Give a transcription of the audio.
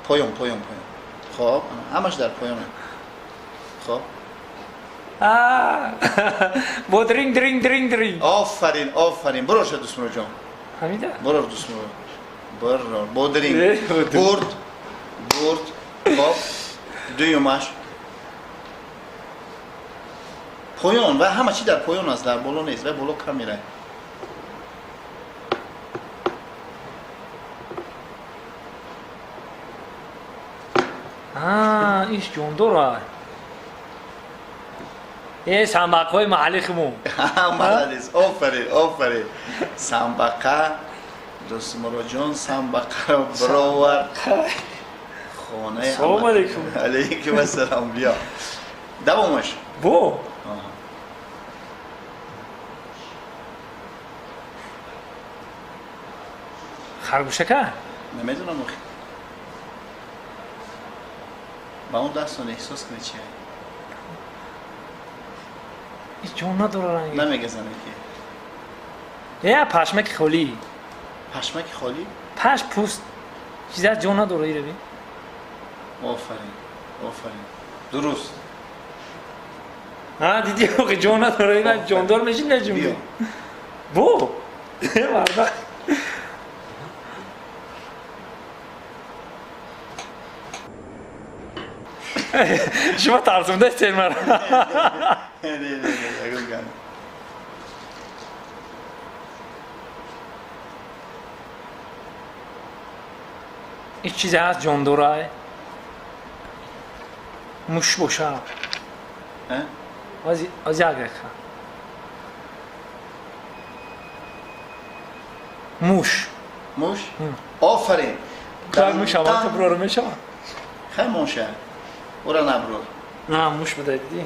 Поён, поён, поён. Хоб, ҳамаш дар поёне. Хоб. Бо дринг, дринг, дринг, дринг. Офарин, офарин. Бироша, Дӯстмуроҷон. Ҳамида. Бирор, Дӯстмурод. Бирор. Бодринг. Бурд. Бурд. Хоб. Дуюмаш. Поён ва ҳама чи дар поён аст, дар боло нест, ва боло камера. Иш ҷондор а. Э, самбақҳои маҳалли химон. Молодец, офарин, офарин. Самбақа, Дӯстмуроҷон, самбақаро бировар. Хонаи Салому алейкум. Алейкум ассалом, биё. Давомаш. Бо. Харгӯшака? Намедонам охи. Ба он дастон эҳсос кунӣ чи. Иш ҷон надора ранги. Намегазане ки. Э, пашмаки холӣ. Пашмаки холӣ? Паш пӯст. Чиза ҷон надора ира би. Офарин, офарин. Дуруст. А, диди охи ҷон надора ира ҷондор мешин нечун. Биё. Бо. Э, марда. Шумо тарсондаистед маро. Не, не, не, ягон гап. Ин чизе ҳаст ҷондорай? Муш боша. Э? Ози як дақиқа. Муш. Муш? Офарин. Кай муш аввалта бурора мешавад? Хай монша. Ура наброр. На, муш буда дидӣ.